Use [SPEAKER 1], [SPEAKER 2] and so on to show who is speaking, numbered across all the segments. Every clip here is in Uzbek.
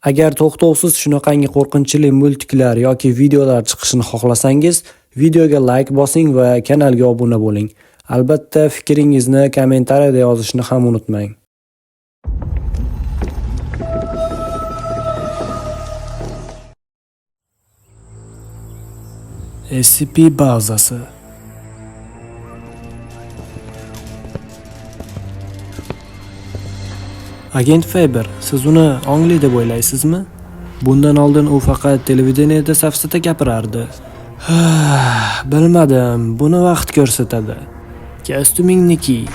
[SPEAKER 1] Agar to'xtovsiz shunaqangi qo'rqinchli multiklar yoki videolar chiqishini xohlasangiz, videoga like bosing va kanalga obuna bo'ling. Albatta, fikringizni kommentariyada yozishni ham unutmang. SCP bazasi. Agent Faber, siz uni ongli deb o'ylaysizmi? Bundan oldin u faqat televideniyada safsata gapirardi. Bilmadim, buni vaqt ko'rsatadi. Kostyumingni kiy.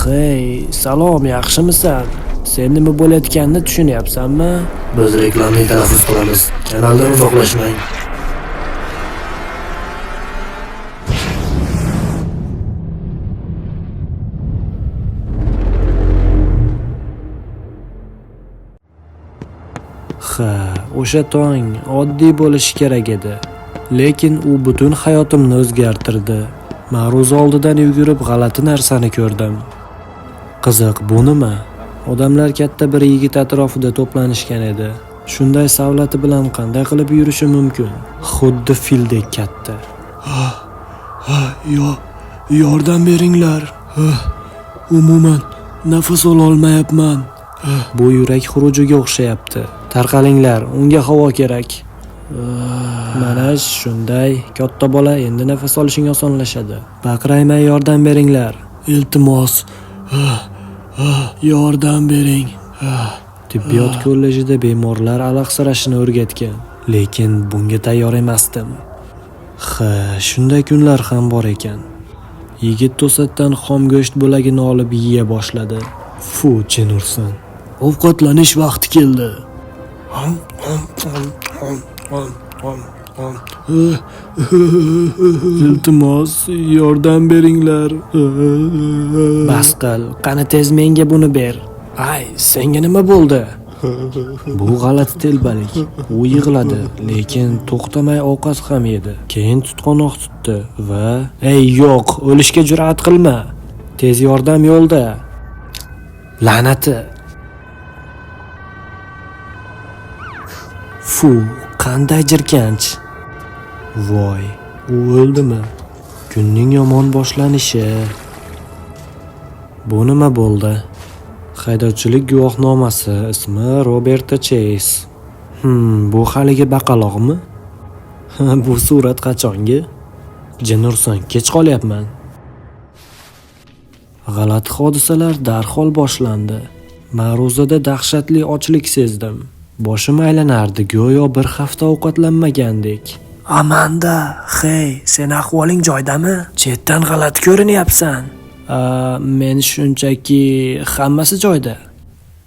[SPEAKER 1] Hey, salom, yaxshimisan? Sen nima bo'layotganini tushunyapsanmi?
[SPEAKER 2] Biz reklamni tanaffus qilamiz. Kanaldan uzoqlashmang.
[SPEAKER 1] Ha, o'sha tong oddiy bo'lishi kerak edi. Lekin u butun hayotimni o'zgartirdi. Ma'ruza oldidan yugurib g'alati narsani ko'rdim. Qiziq, bu nima? Odamlar katta bir yigit atrofida to'planishgan edi. Shunday savlati bilan qanday qilib yurishi mumkin? Xuddi fildek katta.
[SPEAKER 2] Yordam beringlar. Umuman nafas ololmayapman.
[SPEAKER 1] Bu yurak xurujiga o'xshayapti. Tarqalinglar, unga havo kerak. Mana shunday, katta bola, endi nafas olishing osonlashadi. Baqiraymay yordam beringlar.
[SPEAKER 2] Iltimos. Yordam bering.
[SPEAKER 1] Tibbiyot kollejida bemorlar alahsirashini o'rgatgan, lekin bunga tayyor emasdim. Ha, shunday kunlar ham bor ekan. Yigit to'satdan xom go'sht bo'lagini olib yeya boshladi. Fu, jin ursin.
[SPEAKER 2] Ovqatlanish vaqti keldi. Iltimos, yordam beringlar.
[SPEAKER 1] Bas qil, qani tez menga buni ber. Ay, senga nima bo'ldi? Bu g'alati telbalik. U yig'ladi, lekin to'xtamay ovqat ham yedi. Keyin tutqanoq tutdi va "Ey, yo'q, o'lishga jur'at qilma. Tez yordam yo'lda." La'nati. Fu, qanday jirkanch. Voy, u o'ldimi? Kunning yomon boshlanishi. Bu nima bo'ldi? Haydovchilik guvohnomasi, ismi Roberta Chase. Bu haligi baqaloqmi? Bu surat qachongi? Jin ursin, kech qolyapman. G'alati hodisalar darhol boshlandi. Ma'ruzada dahshatli ochlik sezdim. Boshim aylanardi, go'yo bir hafta ovqatlanmagandek. Amanda, hey, sen ahvoling joyidami? Chetdan g'alati ko'rinyapsan. Men shunchaki hammasi joyida.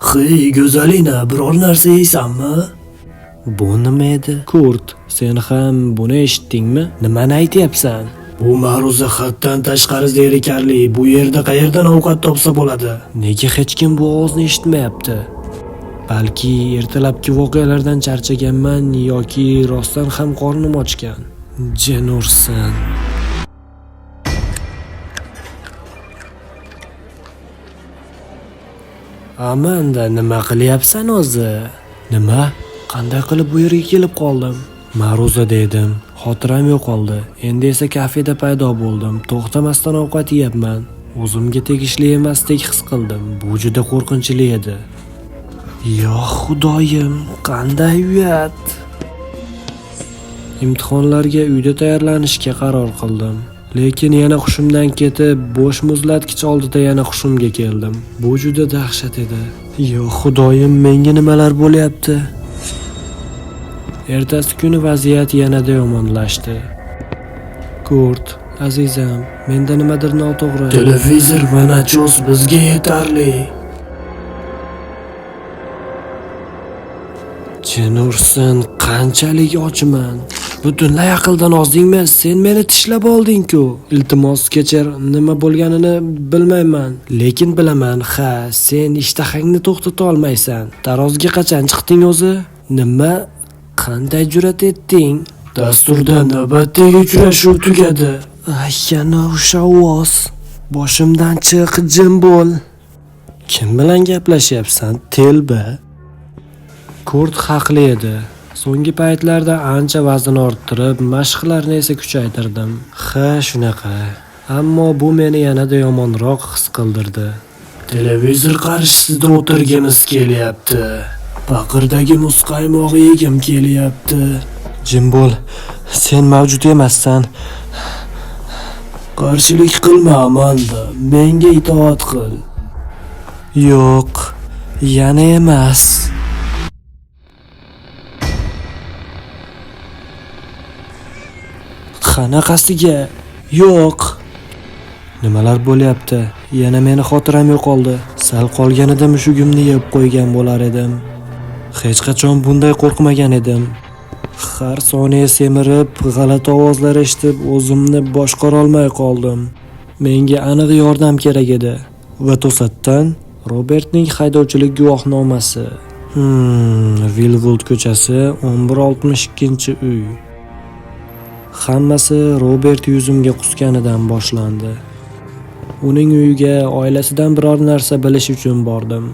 [SPEAKER 2] Hey, go'zalina, biror narsa yeysanmi?
[SPEAKER 1] Bu nima edi? Kurt, sen ham buni eshitdingmi? Nimani aytyapsan?
[SPEAKER 2] Bu ma'ruza haddan tashqari zerikarli. Bu yerda qayerdan ovqat topsa bo'ladi?
[SPEAKER 1] Nega hech kim bu ovozni eshitmayapti? Balki ertalabki voqealardan charchaganman yoki rostdan ham qornim ochgan. Jin ursin. Amanda, nima qilyapsan o'zi? Nima? Qanday qilib bu yerga kelib qoldim? Ma'ruzada edim. Xotiram yo'qoldi. Endi esa kafeda paydo bo'ldim. To'xtamasdan ovqat yeyapman. O'zimga tegishli emasdek his qildim. Bu juda qo'rqinchli edi. Yo xudoyim, qanday uyat. Imtihonlarga uyda tayyorlanishga qaror qildim. Lekin yana hushimdan ketib, bo'sh muzlatkich oldida yana hushimga keldim. Bu juda dahshat edi. Yo xudoyim, menga nimalar bo'lyapti? Ertasi kuni vaziyat yanada yomonlashdi. Kurt, azizam, menda nimadir noto'g'ri.
[SPEAKER 2] Televizor va nachos bizga yetarli.
[SPEAKER 1] Jin ursin, qanchalik ochman. Butunlay aqldan ozdingmi? Sen meni tishlab olding-ku. Iltimos kechir, nima bo'lganini bilmayman, lekin bilaman, ha, sen ishtahangni to'xtata olmaysan. Tarozga qachon chiqding o'zi? Nima? Qanday jur'at etding?
[SPEAKER 2] Dasturda navbatdagi uchrashuv tugadi.
[SPEAKER 1] Ay, yana o'sha ovoz. Boshimdan chiq, jim bo'l. Kim bilan gaplashyapsan, telba? Kurt haqli edi. So'nggi paytlarda ancha vazn orttirib, mashqlarni esa kuchaytirdim. Ha, shunaqa. Ammo bu meni yanada yomonroq his qildirdi.
[SPEAKER 2] Televizor qarshisida o'tirgimiz kelyapti. Paqirdagi muzqaymoq yegim kelyapti.
[SPEAKER 1] Jim bo'l. Sen mavjud emassan.
[SPEAKER 2] Qarshilik qilma, Amanda. Menga itoat qil.
[SPEAKER 1] Yo'q, yana emas. Qanaqasiga? Yo'q. Nimalar bo'lyapti? Yana meni xotiram yo'qoldi. Sal qolganida mushugimni yeb qo'ygan bo'lar edim. Hech qachon bunday qo'rqmagan edim. Har soniya semirib, g'alati ovozlar eshitib, o'zimni boshqarolmay qoldim. Menga aniq yordam kerak edi. Va to'satdan Robertning haydovchilik guvohnomasi. Vilvuld ko'chasi, 1162-uy. Hammasi Robert yuzimga qusganidan boshlandi. Uning uyiga oilasidan biror narsa bilish uchun bordim.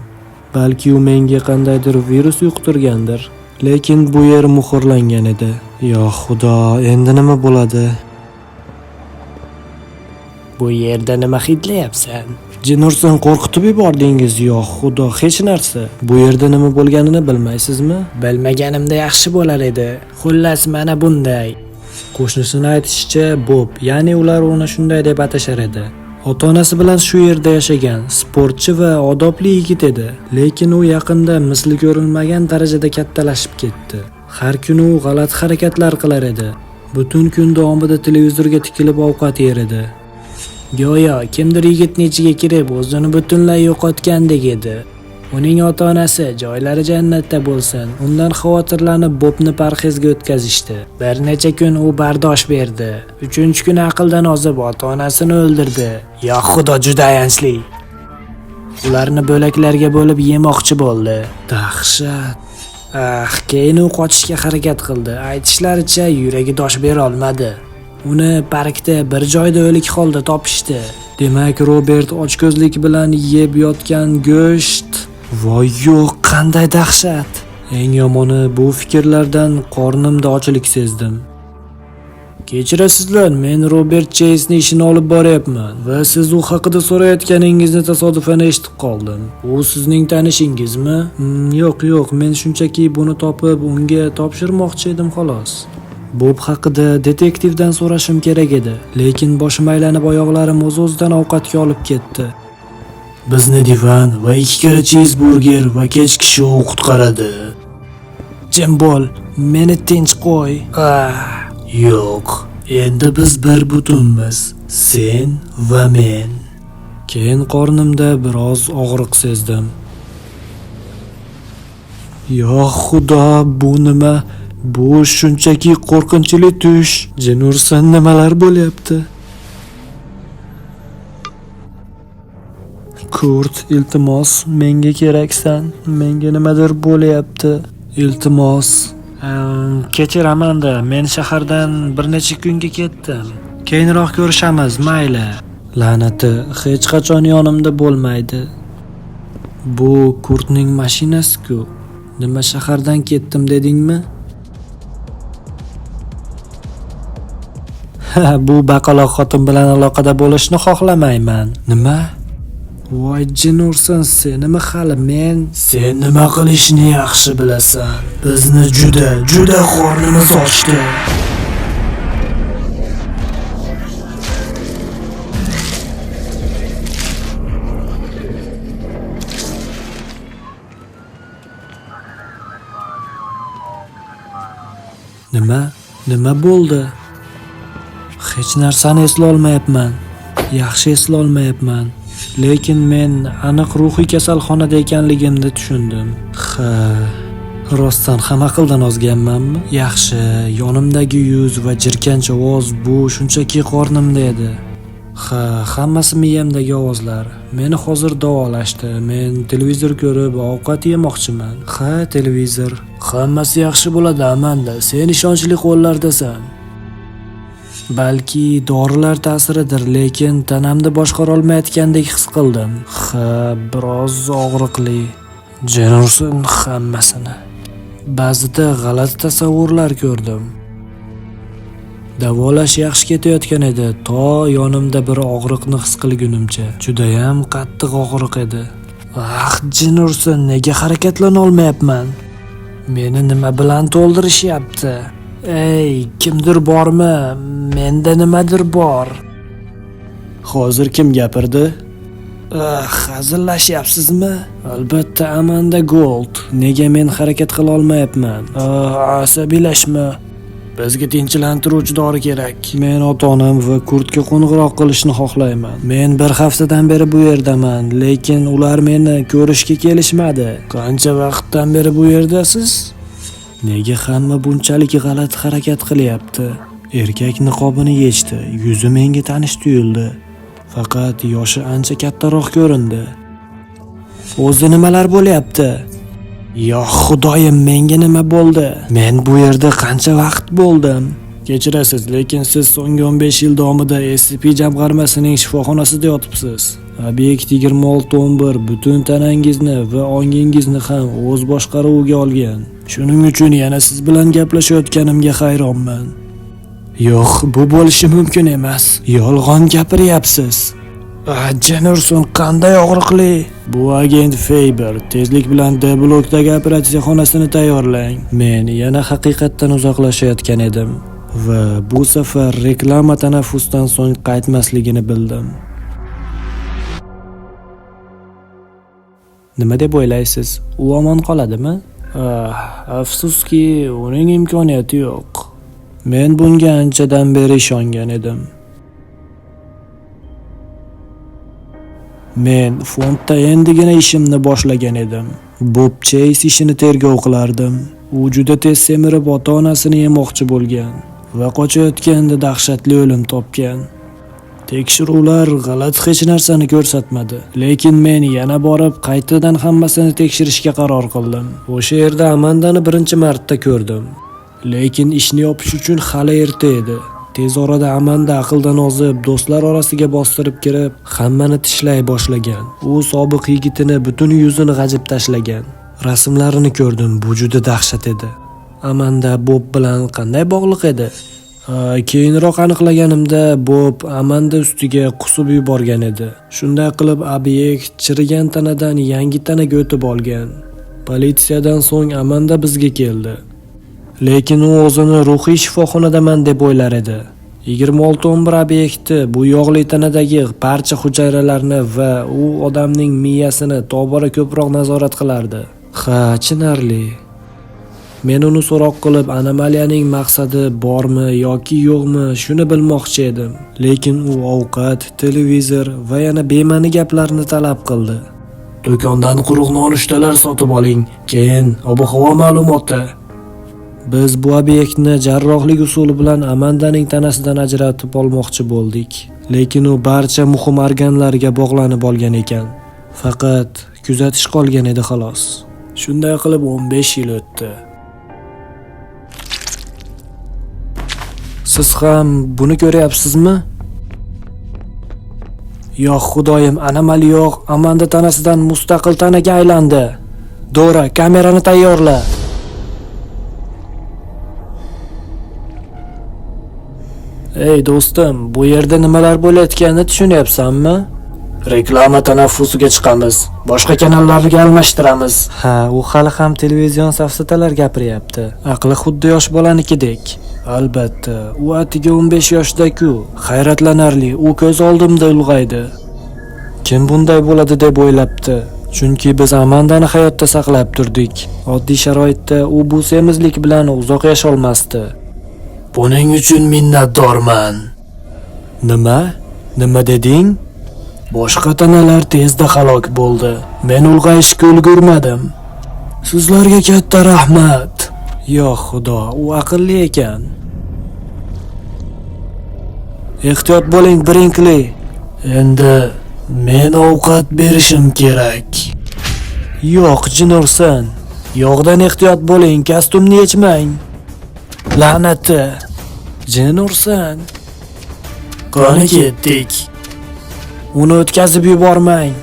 [SPEAKER 1] Balki u menga qandaydir virus yuqtirgandir. Lekin bu yer muhrlangan edi. Yo Xudo, endi nima bo'ladi?
[SPEAKER 3] Bu yerda nima hidlayapsan?
[SPEAKER 1] Jinursan, qo'rqitib yubordingiz, yo Xudo, hech narsa. Bu yerda nima bo'lganini bilmaysizmi?
[SPEAKER 3] Bilmaganimda yaxshi bo'lar edi. Xullas, mana bunday.
[SPEAKER 1] Qo'shnisini aytishicha, Bob, ya'ni ular uni shunday deb atashar edi. Ota-onasi bilan shu yerda yashagan, sportchi va odobli yigit edi. Lekin u yaqinda misli ko'rilmagan darajada kattalashib ketdi. Har kuni u g'alati harakatlar qilar edi. Butun kun davomida televizorga tikilib ovqat yer edi.
[SPEAKER 3] Go'yo kimdir yigitni ichiga kirib, o'zini butunlay yo'qotgandek edi. Uning ota-onasi joylari jannatda bo'lsin, undan xavotirlanib Bobni parhezga o'tkazishdi. Bir necha kun u bardosh berdi. 3-kuni aqldan ozib ota-onasini o'ldirdi. Yo Xudo, juda ayanchli. Ularni bo'laklarga bo'lib yemoqchi bo'ldi.
[SPEAKER 1] Dahshat.
[SPEAKER 3] Ah, keyin u qochishga harakat qildi. Aytishlaricha, yuragi dosh bera olmadi. Uni parkda bir joyda o'lik holda topishdi.
[SPEAKER 1] Demak, Robert ochko'zlik bilan yeb yotgan go'sht. Voy yo'q, qanday dahshat. Eng yomoni, bu fikrlardan qornimda ochlik sezdim. Kechirasizlar, men Robert Chase'ning ishini olib boryapman va siz u haqida so'rayotganingizni tasodifan eshitib qoldim. U sizning tanishingizmi? Yo'q, men shunchaki buni topib unga topshirmoqchi edim xolos. Bob haqida detektivdan so'rashim kerak edi, lekin boshim aylanib oyoqlarim o'z-o'zidan ovqatga olib ketdi.
[SPEAKER 2] Bizni divan va 2 karra cheeseburger va kechki shou qutqaradi.
[SPEAKER 3] Jim bo'l, meni tinch qo'y.
[SPEAKER 2] Yo'q, endi biz bir butunmiz. Sen va men.
[SPEAKER 1] Keyin qornimda biroz og'riq sezdim. Yo Xudo, bu nima? Bu shunchaki qo'rqinchli tush. Jinursan, nimalar bo'lyapti? Kurt, iltimos, menga keraksan. Menga nimadir bo'lyapti. Iltimos. Kechir Amanda, men shahardan bir necha kunga ketdim. Keyinroq ko'rishamiz, mayli. La'nati, hech qachon yonimda bo'lmaydi. Bu Kurtning mashinasi-ku. Nima, shahardan ketdim dedingmi? Ha, bu baqaloq xotin bilan aloqada bo'lishni xohlamayman. Nima? Voy jin ursin, senimi hali men?
[SPEAKER 2] Sen nima qilishni yaxshi bilasan. Bizni juda, juda qornimiz ochdi.
[SPEAKER 1] Nima? Nima bo'ldi? Hech narsani eslolmayapman. Yaxshi eslolmayapman. Lekin men aniq ruhiy kasalxonada ekanligimni tushundim. Ha, rostdan ham aqldan ozganmanmi? Yaxshi, yonimdagi yuz va jirkanch ovoz bu shunchaki qornimda edi. Ha, hammasi miyamdagi ovozlar. Meni hozir davolashdi. Men televizor ko'rib ovqat yemoqchiman. Ha, televizor.
[SPEAKER 2] Hammasi yaxshi bo'ladi, Amanda. Sen ishonchli qo'llardasan.
[SPEAKER 1] Balki dorilar ta'siridir, lekin tanamni boshqara olmayotgandek his qildim. Ha, biroz og'riqli. Jin ursin hammasini. Ba'zida g'alati tasavvurlar ko'rdim. Davolash yaxshi ketayotgan edi, to yonimda bir og'riqni his qilgunimcha. Judayam qattiq og'riq edi. Ah, jin ursin, nega harakatlana olmayapman? Meni nima bilan to'ldirishyapti? Ey, kimdir bormi? Menda nimadir bor. Hozir kim gapirdi? Ah, hazillashyapsizmi? Albatta, Amanda Gold. Nega men harakat qila olmayapman? Ah, asabiylashma. Bizga tinchlantiruvchi dori kerak. Men ota-onam va Kurtga qo'ng'iroq qilishni xohlayman. Men bir haftadan beri bu yerdaman, lekin ular meni ko'rishga kelishmadi. Qancha vaqtdan beri bu yerdasiz? Nega hamma bunchalik g'alati harakat qilyapti? Erkak niqobini yechdi. Yuzi menga tanish tuyuldi. Faqat yoshi ancha kattaroq ko'rindi. O'zi nimalar bo'lyapti? Yo xudoyim, menga nima bo'ldi? Men bu yerda qancha vaqt bo'ldim? Kechirasiz, lekin siz so'nggi 15 yil davomida SCP jamg'armasining shifoxonasida yotibsiz. Obyekt 2611 butun tanangizni va ongingizni ham o'z boshqaruviga olgan. Shuning uchun yana siz bilan gaplashayotganimga hayronman. Yo'q, bu bo'lishi mumkin emas. Yolg'on gapiryapsiz. Ah, jin ursin, qanday og'riqli. Bu agent Faber. Tezlik bilan D blokdagi operatsiya xonasini tayyorlang. Men yana haqiqatdan uzoqlashayotgan edim va bu safar reklama tanaffusdan so'ng qaytmasligini bildim. Nima deb o'ylaysiz? U omon qoladimi? Ah, afsuski, uning imkoniyati yo'q. Men bunga anchadan beri ishongan edim. Men fondda endigina ishimni boshlagan edim. Bob Chase ishini tergov qilardim. U juda tez semirib ota-onasini yemoqchi bo'lgan va qochayotganda dahshatli o'lim topgan. Tekshiruvlar g'alati hech narsani ko'rsatmadi. Lekin men yana borib qaytadan hammasini tekshirishga qaror qildim. O'sha yerda Amandani birinchi marta ko'rdim. Lekin ishni yopish uchun hali erta edi. Tez orada Amanda aqldan ozib, do'stlar orasiga bostirib kirib, hammani tishlay boshlagan. U sobiq yigitini butun yuzini g'ajib tashlagan. Rasmlarini ko'rdim, bu juda dahshat edi. Amanda Bob bilan qanday bog'liq edi? Keyinroq aniqlaganimda Bob Amanda ustiga qusib yuborgan edi. Shunday qilib obyekt chirigan tanadan yangi tanaga o'tib olgan. Politsiyadan so'ng Amanda bizga keldi. Lekin u o'zini ruhiy shifoxonadaman deb o'ylar edi. 2611 obyekti bu yog'li tanadagi barcha hujayralarni va u odamning miyasini tobora ko'proq nazorat qilardi. Ha, achinarli. Men uni so'roq qilib, anomaliyaning maqsadi bormi yoki yo'qmi, shuni bilmoqchi edim. Lekin u ovqat, televizor va yana bema'ni gaplarni talab qildi. Do'kondan quruq nonushtalar sotib oling, keyin ob-havo ma'lumoti. Biz bu obyektni jarrohlik usuli bilan Amandaning tanasidan ajratib olmoqchi bo'ldik. Lekin u barcha muhim organlarga bog'lanib olgan ekan. Faqat kuzatish qolgan edi xolos. Shunday qilib 15 yil o'tdi. Siz ham buni ko'ryapsizmi? Yo'q, xudoyim, anomali yo'q, Amanda tanasidan mustaqil tanaga aylandi. Dora, kamerani tayyorla. Ey do'stim, bu yerda nimalar bo'layotganini tushunyapsanmi? Reklama tanaffusiga chiqamiz. Boshqa kanallarga almashtiramiz. Ha, u hali ham televizion safsatalar gapiryapti. Aqli xuddi yosh bolanikidek. Albatta, u atigi 15 yoshda-ku. Hayratlanarli, u ko'z oldimda ulg'aydi. Kim bunday bo'ladi deb o'ylabdi? Chunki biz Amandani hayotda saqlab turdik. Oddiy sharoitda u bu semizlik bilan uzoq yasholmasdi. Buning uchun minnatdorman. Nima? Nima deding? Boshqa tanalar tezda halok bo'ldi. Men ulg'ayishga ulgurmadim. Sizlarga katta rahmat. Yo xudo, u aqlli ekan. Ehtiyot bo'ling, Brinkli. Endi men ovqat berishim kerak. Yo'q, jin ursin. Yog'dan ehtiyot bo'ling, kostyumni yechmang. La'nati. Jin ursin.
[SPEAKER 2] Qani ketdik.
[SPEAKER 1] Uni o'tkazib yubormang.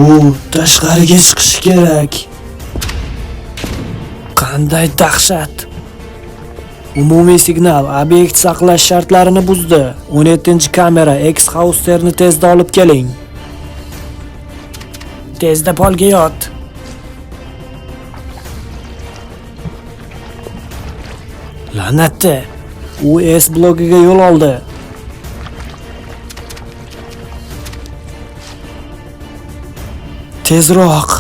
[SPEAKER 2] U tashqariga chiqishi kerak.
[SPEAKER 1] Qanday dahshat! Umumiy signal obyekt saqlash shartlarini buzdi. 17-kamera X-Hauserni tezda olib keling. Tezda polga yot. La'natdi. U S blokiga yo'l oldi. Tezroq.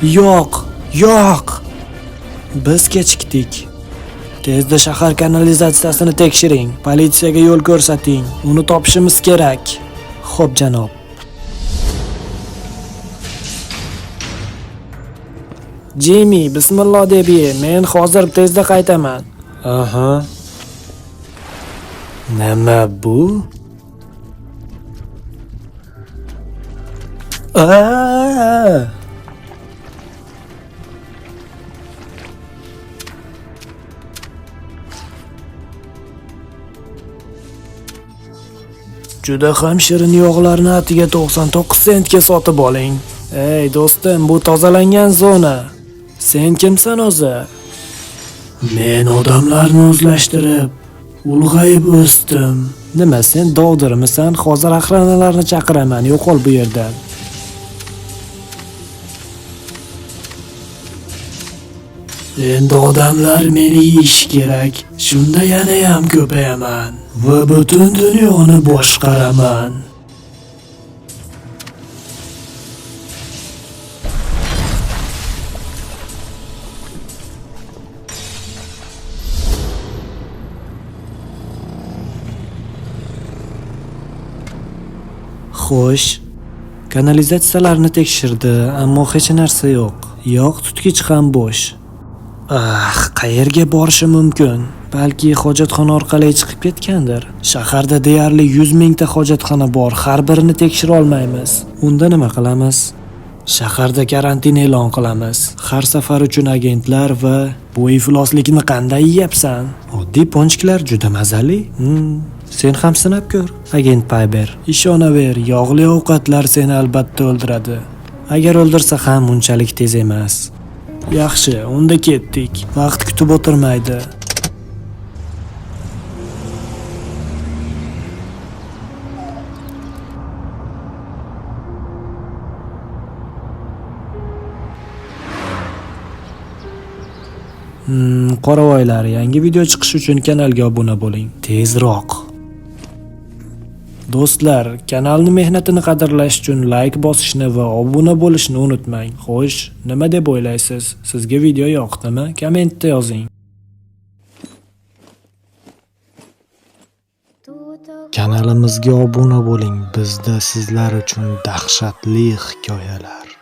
[SPEAKER 1] Yo'q, yo'q. Biz kechikdik. Tezda shahar kanalizatsiyasini tekshiring. Politsiyaga yo'l ko'rsating. Uni topishimiz kerak. Xo'p, janob. Jimmy, bismillah deb ye. Men hozir tezda qaytaman. Aha. Nima bu? Aa! Juda ham shirin yog'larni atiga 99 sentga sotib oling. Ey do'stim, bu tozalangan zona. Sen kimsan o'zi?
[SPEAKER 2] Men odamlarni o'zlashtirib, ulg'ayib o'sdim.
[SPEAKER 1] Nima sen dovdirmisan? Hozir axranalarni chaqiraman, yo'qol bu yerdan.
[SPEAKER 2] Endi odamlar meni yeyishi kerak. Shunda yana ham ko'payaman va butun dunyoni boshqaraman.
[SPEAKER 1] Xo'sh, kanalizatsiyalarni tekshirdi, ammo hech narsa yo'q. Yo'q, tutqich ham bo'sh. Ah, qayerga borishi mumkin? Balki hojatxona orqali chiqib ketgandir. Shaharda deyarli 100 mingta hojatxona bor, har birini tekshira olmaymiz. Unda nima qilamiz? Shaharda karantin e'lon qilamiz. Har safar uchun agentlar va bu ifloslikni qanday yeyapsan? Oddiy ponchiklar juda mazali. Sen ham sinab ko'r, agent Piper. Ishonaver, yog'li ovqatlar seni albatta o'ldiradi. Agar o'ldirsa ham unchalik tez emas. Yaxshi, unda ketdik. Vaqt kutib o'tirmaydi. Qoravoylar, yangi video chiqishi uchun kanalga obuna bo'ling. Tezroq. Do'stlar, kanalning mehnatini qadrlash uchun like bosishni va obuna bo'lishni unutmang. Xo'sh, nima deb o'ylaysiz? Sizga video yoqdimi? Kommentda yozing.
[SPEAKER 4] Kanalimizga obuna bo'ling. Bizda sizlar uchun dahshatli hikoyalar.